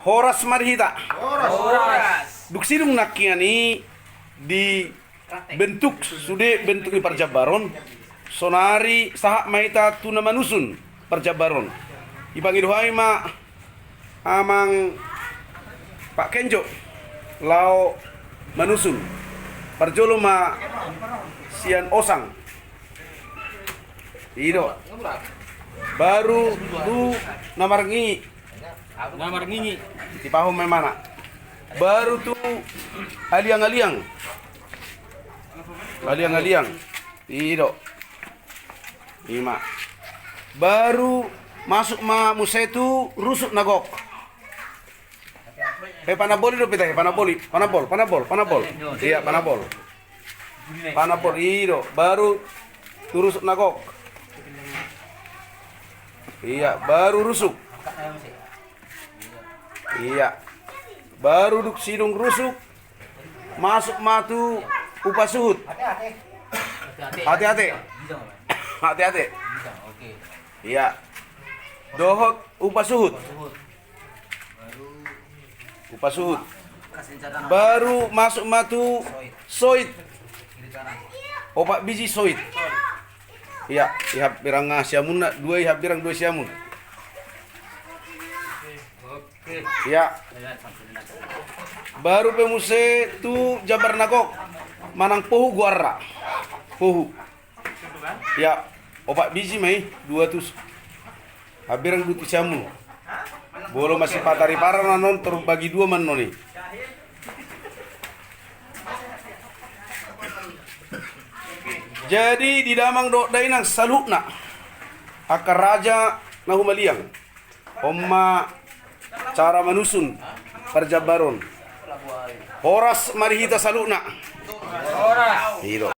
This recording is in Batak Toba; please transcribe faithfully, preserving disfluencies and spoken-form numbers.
Horas ma di hita. Horas. Dung sidung nangkinan i dibentuk sude bentuk ni parjambaron, sonari sahat ma hita tu na manusun parjambaron. Dipangido hami ma amang Pak Kenjo laho manusun. Parjolo ma sian osang. I do. Baru tu na marngingi. Na marngingi. Tipahon ma imana. Baru tu aliang-aliang. Aliang-aliang. I do. I ma. Baru masuk ma muse tu rusuk na gok. Eh, panabol i dope, eh, panabol i. Panabol, panabol, panabol. Iya, panabol. Panabol, i do. Baru tu rusuk na gok. Iya, baru rusuk. Iya. Baru dung sidung rusuk, masuk ma tu upa suhut. Ate-ate. Ate-ate. Iya. Dohot upa suhut. Upa suhut. Baru masuk ma tu soit. Opat biji soit. Iya, ihambirang siamunna, dua ihambirang, dua siamun. Iya. Baru pe muse tu jambar na gok. Manang pohu goarna. Pohu. Iya, opat biji ma i, dua tu s-, hambirang dua tu siamun. Molo masipatariparan annon, tarbagi dua ma annon i. Jadi di damang dohot dainang saluhutna, angka raja na humaliang. On ma cara manusun parjambaron. Horas ma di hita saluhutna. Horas. I do.